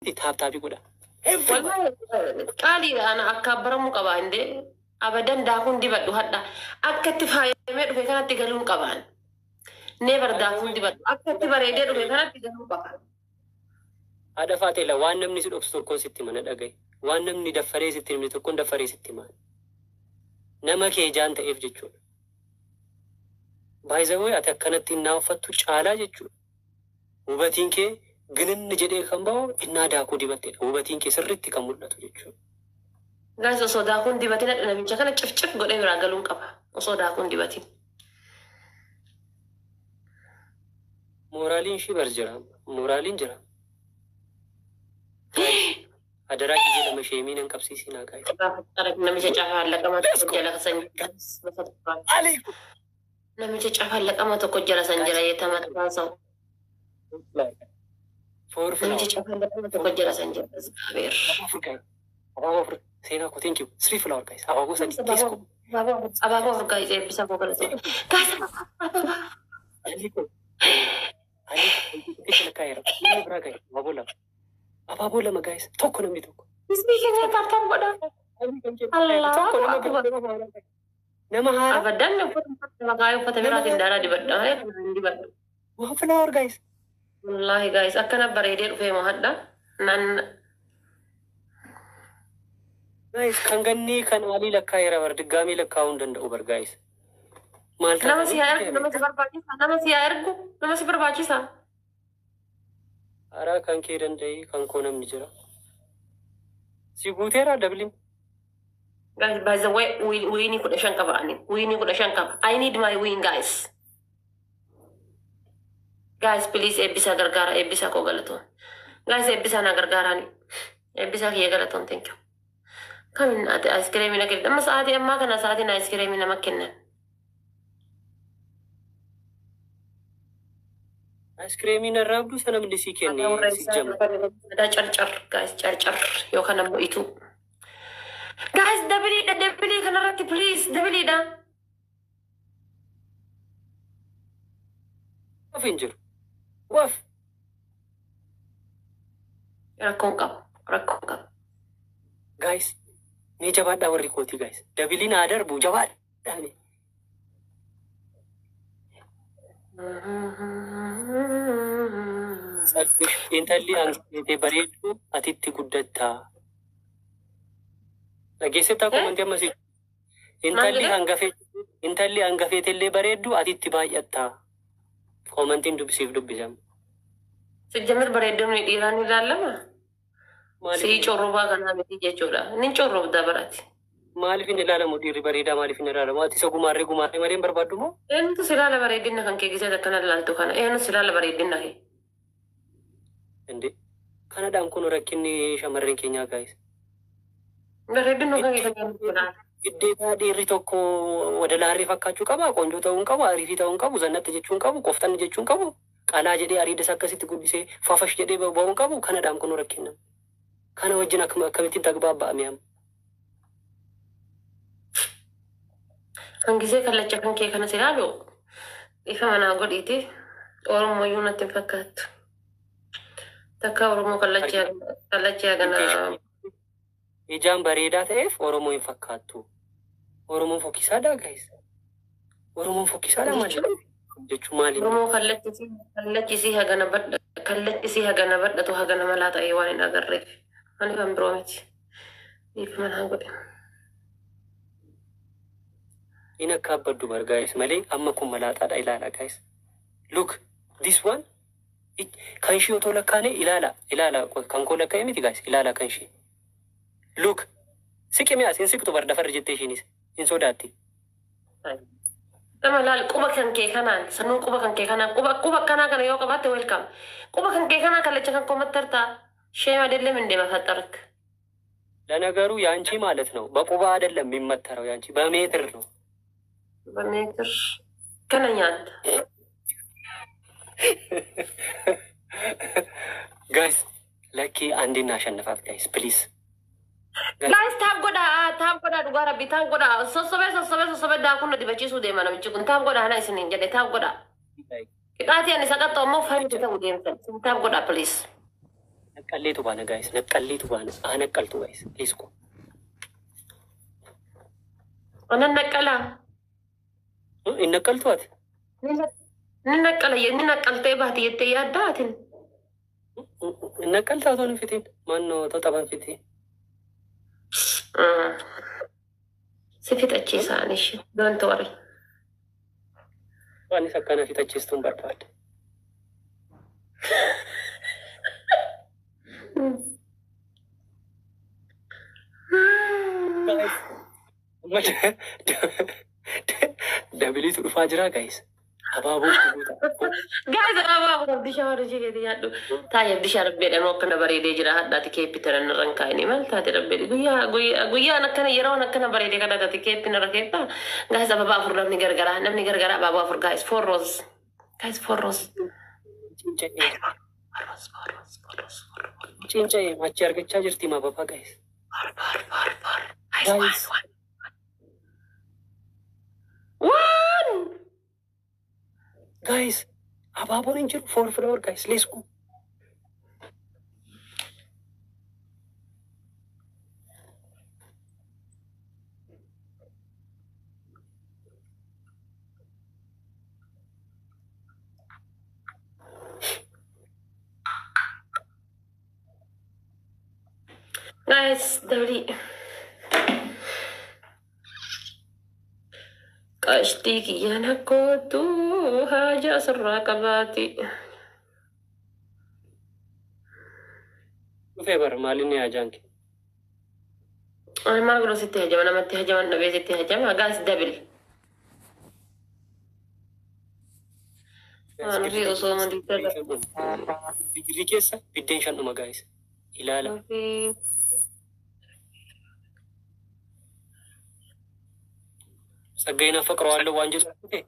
Tap tap godha. Everybody. Wallahi qaaliidha, ana akka baramuu qaba indee abadan daakuun dibadhu hadha akka itti faayamee dhufe kanatti galuun qabaan. Never daakuun dibadhu, akka itti bareedee dhufe kanatti galuu qaba. Haadha Faateela, waan namni si dhoksu tokkoon sitti mana dhagaye. Waan namni daffaree sitti himne tokkoon daffaree sitti himan. Nama kee jaan ta'eef jechuudha. Baay'izawee ati akkanatti innaa uffattu caalaa jechuudha. Hubatiin kee gininni jedhee kan bahu innaa daakuu dibattedha. Hubatiin kee sirriitti kan mul'atu jechuudha. Guys, osoo daakuun dibatin hadha namicha kana cifcif godhee biraa galuun qaba. Osoo daakuun dibatin. Mooraaliin ishii bar jira. Mooraaliin jira. Adaraa gisee lama sheemii nan qabsiisinaa, guys. Namicha cafaa tokko jala san Aleekum. Namicha cafaa tokko jala san jira yeetama saw. Four Namicha flower. cafaa tokko jala san jira. Zaabeer. Afur, guys. Abaaboo afur. Seenaa koo, thank you. Three flower, guys. Abaaboo sadi. Let's go. Abaaboo afur, guys, eebbisa koo galata. Guys, abaaboo. Aleekum. Aleekum. Itti lakkaa'eera. Namni biraa, guys. Abaaboo lama. Abaaboo lama, guys. Tokko, namni tokko. Isbii keenya tap tap godha. Allah. Tokko nama biraa. Nama haaraa. Abadan uffata maqaa uffata biraatiin daaraa dibadha. Malee kana hin dibadhu. One flower, guys. Wallaahi guys, akkana bareedee dhufee moo hadha. Nan Guys, kan gannii kan alii lakkaa'eera bar, diggaamii lakkaa'uu hin danda'u bar, guys. Maal Nama si haa ergu, nama si barbaachisa, nama si haa ergu, nama si barbaachisa. Haaraa kan kee danda'e, kan koo namni jira. Si guuteera dabiliin. Guys, by the way, winii 15 qaba ani. Winii 15 qaba. I need my win, guys. Guys, please eebbisaa gargaara, eebbisaa koo galatoon. Guys, eebbisaa na gargaaraani. Eebbisaa kiyya galatoon, thank you. Kamin ati ice na kennan. Amma sa'aatii ammaa kana sa'aatiin ice nama kennan. Ice narraa abduu sana namni sii kenne si jama. Carcar, guys, carcar yookaan ammoo ituu. Guys, doubleiidha, double kanarratti please, doubleiidha. Waf hin jiru. Waf. Rakkoon qabu, rakkoon qabu. Guys, mee jabaadhaa warri kootii, guys. Doubleiin haa darbu, jabaadhaa mee. Intalli hangafeetee bareeddu atitti guddattaa. Dhageessettaa commentii ammasii. Intalli jedhe? hangafee intalli hangafeetellee bareeddu atitti baay'attaa. Commentiin dubbisiif dubbisama. Sijjamir bareeddumni dhiiraa ni ilaalama. Maaliif Sii corrobaa kanaa miti jechuudha. Inni corrobda barati. Maaliif hin ilaalamu dhiirri bareedaa, maaliif hin ilaalamu? Ati isa gumaarree gumaarree malee hin barbaaddu moo? Eenyutu si ilaala bareedina kan kee gisee akkana ilaaltu kana? Eenyutu si ilaala bareedina kee? Inde kanadhaan kun rakkinni shamarreen keenyaa, guys. Bareedina kan kee kan eenyutu ilaala? Giddeetaa dhiirri tokko wadalaarree fakkaachuu qaba, qoonjoo ta'uu hin qabu, ariifii ta'uu hin qabu, zannatta jechuu hin qabu, qoftanni jechuu hin qabu, qalaa jedhee ariidas akkasitti guddisee fafash jedhee ba'uu hin qabu, kanadhaan kun rakkinna. Kana wajjin akkamittiin tagbaabba'ame amma? Kan gisee kallacha kan kee kana si ilaalu ifa manaa godhiiti. Oromoo iyyuu natti hin fakkaattu. Takka Oromoo kallacha kallacha gana. Ijaan bareedaa ta'eef Oromoo hin fakkaattu. Oromoon fokkisaadhaa, guys. Oromoon fokkisaadhaa maali? Jechuun maali? Oromoo kallachisii hagana badha, kallachisii hagana badhatu hagana malaa ta'ee waan hin agarreef. Ani kan biroo miti. Ifa manaa godhe. In akka abbaddu bar, guys, malee amma kun malaaxaadha, ilaala, guys. Look this one, kan ishee otoo lakkaane, ilaala, ilaala, kan koo lakkaa'e miti, guys, ilaala kan ishee. Look, siqi mi'aas hin siqtu bar, dafarri jettee ishiinis hin sodaatti. Nama laal, quba kan kee kanaan sanuu, quba kan kee kanaan, quba akkanaa kana yoo qabaatte, welcome. Quba kan kee kanaa kallacha kan koo mattartaa shame አይደለም እንዴ መፈጠርክ? ለነገሩ ያንቺ ማለት ነው በቁባ አይደለም የሚመተረው፣ ያንቺ በሜትር ነው። በሜትር kana nyaata. Guys, lakkii አንዴ እናሸንፋት, guys, please. Guys, tap godhaa, tap godhaa, dhugaa rabbi tap godhaa. Sossobee sossobee sossobee daakuu na dibachiisuu deema namichi kun. Tap godhaa, ana isiniin jedhe, tap godhaa. Qixaatii ani saqaxxoo immoo fanti ta'uu deemtan. Tap godhaa, please. Naqqalleetu baana guys. Naqqalleetu baana. Haa naqqaltu guys. Please go. Onan naqqalaa. Hin naqqaltu ati? Ni naqqala, ni naqqaltee baati jettee yaaddaa atin? Hin naqqaltaa otoo hin fitiin. Maannoo otoo taphan fitiin. Si fixachiisaan ishee. Don't worry. Anis akkana fixachiistuun barbaada. Guys, amma doubleiitu dhufaa jira guys. Abaaboo guutaa. Guys, abaaboo abdishaa warra ishee keetii nyaadhu. Taa'ee abdishaa rabbeedha moo akkana bareedee jira, hadhaati keeppi tanan irra hin kaa'ini maal taate rabbeedha. Guyyaa guyyaa guyyaan akkana yeroon akkana bareedee kana taate keeppi narra keettaa. Guys, abaaboo afur namni gargaraa, namni gargaraa abaaboo afur guys, four rose. Guys, four rose. Cinca'ee. Four rose, four rose, four rose, four four Cinca'ee machi argachaa jirti maababaa guys. Four, four, four, four. Guys, one, Guys. One. One! Guys, abaaboon hin jiru, four flower guys. Let's go. Guys, double. Qashtii kiyyaan akkootu haja asirraa qabaati. Dhufee bara maalinni haajaan kee? Ani maal godhu, sitti hajama, namatti hajaman dhabee sitti hajama. Guys, double. Waan ofii osoo mandii. Bidirri keessa biddeen shan dhuma guys. Ilaala. Ofii. Tsaggayeen afaqrawaallee waan jedhu dhufe.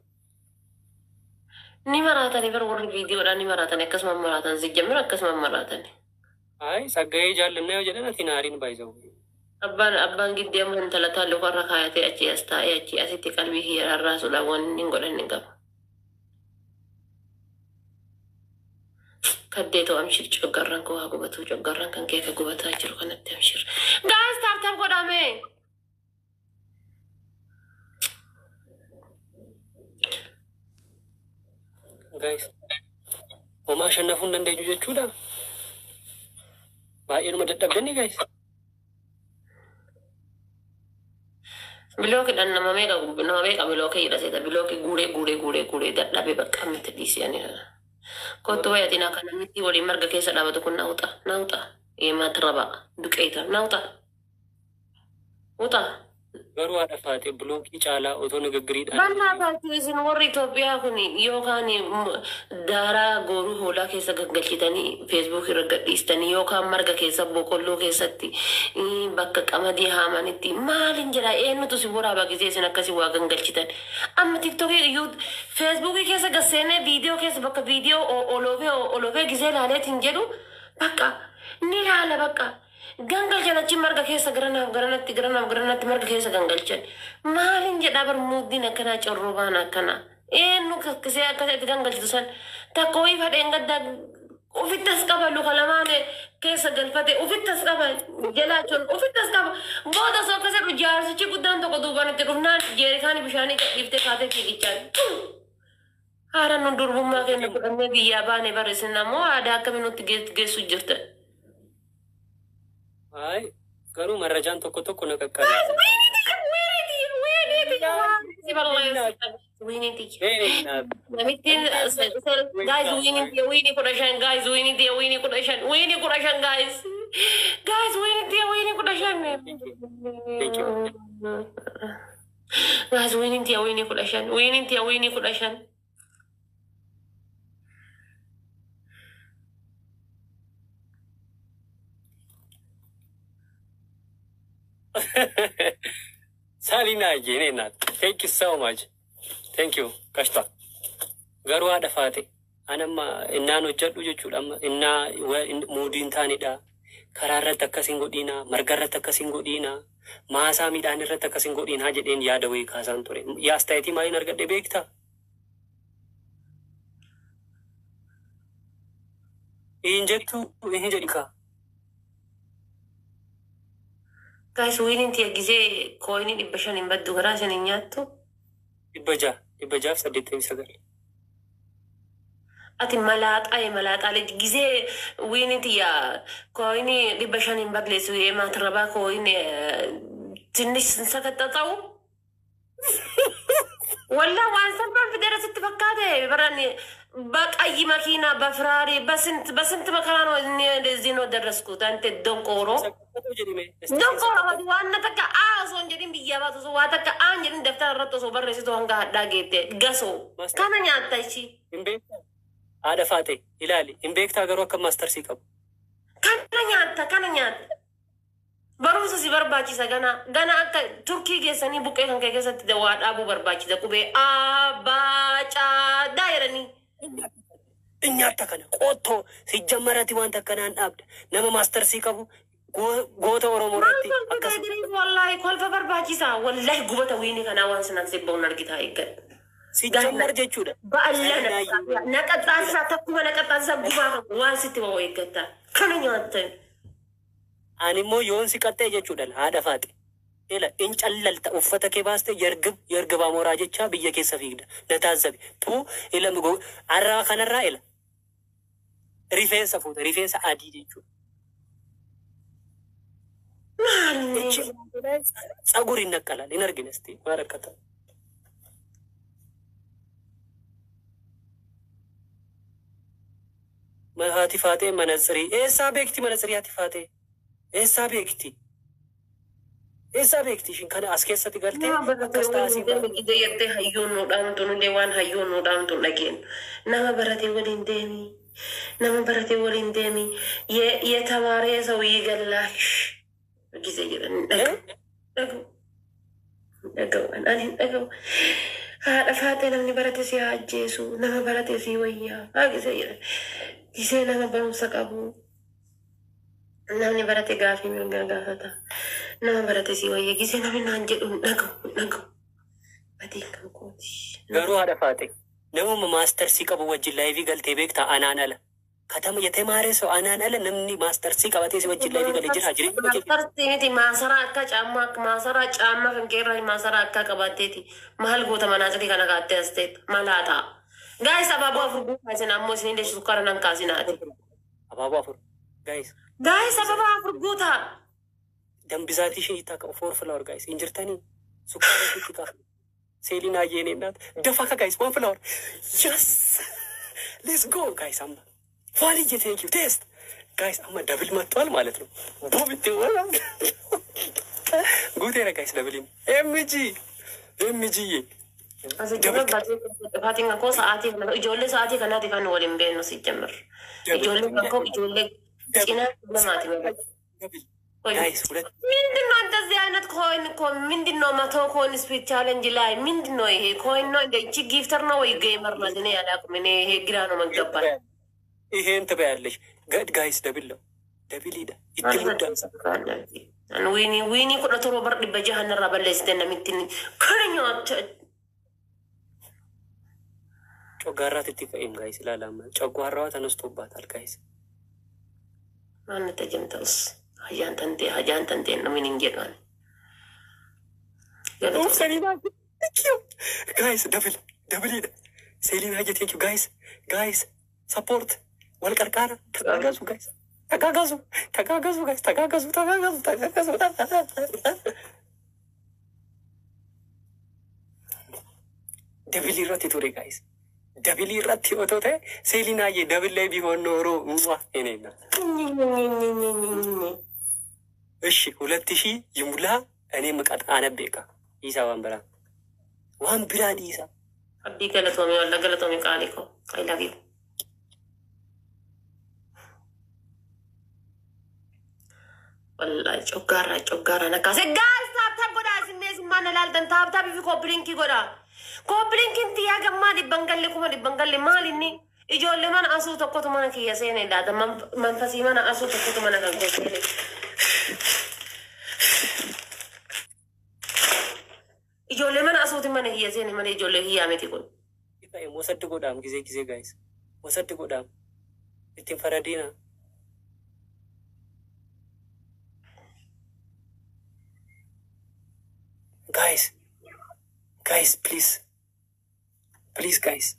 Ni maraatanii bar, warri viidiyoodhaan ni maraatanii, akkasuma maraatan zijjamir, akkasuma maraatanii. Ay, Tsaggayee jaallannaa yoo jedhan ati naariin baay'isawu. Abbaan giddee amma intala taallu warra kaayatee achii as taa'ee achii asitti qalbii kiyya rarraasuudhaan waan inni hin godhan hin qabu. Kaddee ta'u amshir, coggarraan koo haa gubatu, coggarraan kan kee akka gubataa jiru kanatti amshir. Guys, tap tap godhame. Guys, homaa shannafuu hin dandeenyu jechuudha. Baay'eenuma dadhabdanni guys. Blockiidhaan nama meeqa blockii hidhaseeta, blockii guuree guuree guuree guuree dadhabe, bakka miti dhiisee ani. Kottu wayatiin akka namitti waliin marga keessa dhaabatu kun naawuxa naawuxa eemaatti raba duqeeta naawuxa wuxa. Garuu haadha faate, blockii caalaa otoo nigiggiriidhaan. Bal'aa taate isin warri Itoophiyaa kun yookaan daaraa gooruu hoolaa keessa gaggalchitanii Facebook irra gadhiistanii yookaan marga keessa boqqolloo keessatti bakka qamadii haamanitti maalin jedha, eenyutu si waraabaa gisee isin akkasii waa gangalchitan. Amma TikTokii, Facebookii keessa gasseenee viidiyoo keessa bakka viidiyoo oloofee oloofee gisee ilaaleetiin jedhu bakka ni ilaala, bakka. Gangalchan achi marga keessa garanaaf garanatti, garanaaf garanatti marga keessa gangalchan. Maalin jedhaa bar, muuddiin akkanaa corrobaan akkanaa. Eenyu kakkisee akkasitti gangalchitu san takka wayii fadheen gaddaa ofitti as qaba, luka lamaan keessa galfate ofitti as qaba, jalaa chol ofitti as qaba. Booda osoo akkas jedhu jaarsichi guddaan tokko duubaan itti dhufnaan jeerikaan bishaanii gadhiiftee kaatee fiigichaan. Haara nu durbummaa keenya fudhannee biyyaa baane bar, isin ammoo aadaa akkamii nutti geessu jirtan? Ay, garuu marrajaan tokko tokko na qaqqabe. Namittiin guys, winii winii 15 guys, winii winii 15, winii 15 guys, guys, winii winii 15 Thank you. Guys, winii winii 15, winii winii 15. Saliina የኔ እናት, thank you so much, thank you kashta. Garuu haadha faate, anamma innaan hojjedhu jechuudha, amma innaa muudiin taanidha. Karaa irratti akkas hin godhiinaa, marga irratti akkas hin godhiinaa, maasaa midhaan irratti akkas hin godhiinaa jedheen yaada wayii kaasaan ture. Yaas ta'eetii maaliin argadhe beektaa? Hin jettu, hin jedhi kaa. Guys, winiin tiya gisee coinii 500 hin baddu, garaa isin hin nyaattu. 600, 689. Ati malaaxaa malaaxaa gisee winii tiya coinii 500 hin badleessu maatirabaa coin ትንሽ ስንሰከጠጠው ወላ waan salphaan fideera sitti fakkaate baran በቀይ መኪና በፍራሪ በስንት በስንት መከራ ነው እኔ እንደዚህ ነው ደረስኩት። አንተ ደንቆሮ ደንቆሮ waan takka aa osoo hin jedhin biyyaa baatu, osoo waa takka aa hin jedhin daftara irratti osoo barreessitu hanga hadhaa geette gasoo kana nyaatta ishii. Hin beektaa? Haadha faate ilaali. Hin beektaa garuu akka maastarsii qabu. Kana nyaatta, kana nyaatta. Barumsa si barbaachisa gana gana akka Turkii geessanii buqqee kan kee keessatti waa dhaabuu barbaachisa, qubee A B C D jedhanii. Nyaata kana qottoo sijjammarati wanta akkanaan dhaabda. Nama maastarsii qabu goota Oromoo irratti akkas. Wallahi kolfa barbaachisa, wallahi gubata winii kanaa waan sinan sibboon argitaa eeggadha. Sijjammar jechuudha. Ba'alla naqaxxaasisaa takkuma naqaxxaasisaa gubaa waan sitti ba'u eeggatta. Kana nyaatta. Ani immoo yoon si qaxxee jechuudha, haadha faate. Ila in callalta, uffata kee baaste yergib yergib amoraa jechaa biyya keessa fiigda. Na taazzabi. Tuu ila arraa kanarraa ila. Rifeensa fuuta, rifeensa adii jechuudha. Maalni? ጸጉር ይነቀላል። ይነርግን እስቲ ማረከተ haati faatee manatsirii eessaa beekti? Manatsirii haati faatee eessaa beekti? Eessaa beekti ishiin kana as keessatti galtee akkas taasii? Ija jettee hayyoon nu dhaamtu, nullee waan hayyoon nu dhaamtu dhageenyu. Nama barate waliin deemi. Nama barate waliin deemi. የተማረ ሰው ይገላሽ ጊዜ jedhan dhaga'u. Dhaga'u. Dhaga'u. Ani hin dhaga'u. Haadha faatee namni barate si haa ajjeesu. Nama barate si wayyaa. Haa gisee jedhan. Gisee nama barumsa qabu. Namni barate gaafii mirga gaafata. Nama barate si wayya. Gisee namni naan jedhu hin dhaga'u. Hin dhaga'u. Atiin kan kooti. Garuu haadha faate namuma maastarsii qabu wajjin liveii galtee beektaa anaan ala? Katama የተማረ ሰው anaan ala namni maastarsii qabatee si wajjin liveii galee jira jireenya kee Maastarsii miti, maasaraa akka caammaa, maasaraa caammaa kan keerraa maasaraa akka qabaatteeti. Maal goota manaatsitii kana kaattee as teet malaa ta'a. Guys, abaaboo afur guutaa isin ammoo isin illee sukkaara nan kaasinaati. Abaaboo afur guys. Guys, abaaboo afur guutaa. ደም ብዛት ishee itti four flower guys, injirtanii sukkaara itti qaba. ሴሊና የኔ እናት ደፋካ guys, one flower, yes, let's go guys. አማ ፋልዬ thank you ቴስት guys. አማ double መጥቷል ማለት ነው። ቦብቴ ጉቴረ guys, double ኤምጂ ኤምጂዬ። Faatiin kan koo sa'aatii kana ijoollee sa'aatii kanaatiif ani waliin beeknu si ጀምር. Ijoollee kan koo ijoollee cinaa namaati malee. Guys ሁለት ምንድን ነው እንደዚህ አይነት coin እኮ ምንድን ነው? 100 coin speed challenge ላይ ምንድን ነው ይሄ? Coin ነው እንደ እቺ gifter ነው ወይ gamer ነው? እኔ አላውቅም። እኔ ይሄ ግራ ነው መገባል። ይሄን ትበያለሽ። ገድ guys, double ነው፣ double ሂዳ itti mudda. Winii winii 17 bar 600 narraa balleessite namittiin kana nyaacha. ጨጓራ ትትቀይም guys ላላማ ጨጓራዋ ተነስቶባታል guys. Maal tajamtaus hajaan tantee hajaan tantee namni hin jedhan. ሰሊና guys, double double ሂዳ ሴሊና thank you guys. Guys, support wal qarqaara, ተጋገዙ guys, ተጋገዙ ተጋገዙ guys, ተጋገዙ ተጋገዙ ተጋገዙ። Double irratti ture guys, double irratti otoo ta'e ሴሊናዬ double ላይ ቢሆን ኖሮ ሟ የኔ እናት። እሺ 2000 ይሙላ። እኔ ምቀጥ አነቤካ ኢሳ waan biraa waan biraa dhiisa. Abdii galatoomii, walla galatoomii qaalii koo. I love you. Wallahi coggaarraa coggaarraa nakkaase. Guys, tap tap godhaa, isin isin maal laaltan, tap tap fi copy linkii godhaa. Copy linkiin xiyyaa gammaa dhibban galle kuma dhibban galle maal inni? Ijoollee mana asuu tokkotu mana kiyya seene laata, manfasii mana asuu tokkotu mana kan koo seene. Ijoollee mana asuuti mana kiyya seene malee ijoollee kiyyaa miti kun. ወሰድ godhaam ጊዜ ጊዜ guys, ወሰድ godhaam ittiin faradiina. Guys, please. Please, guys.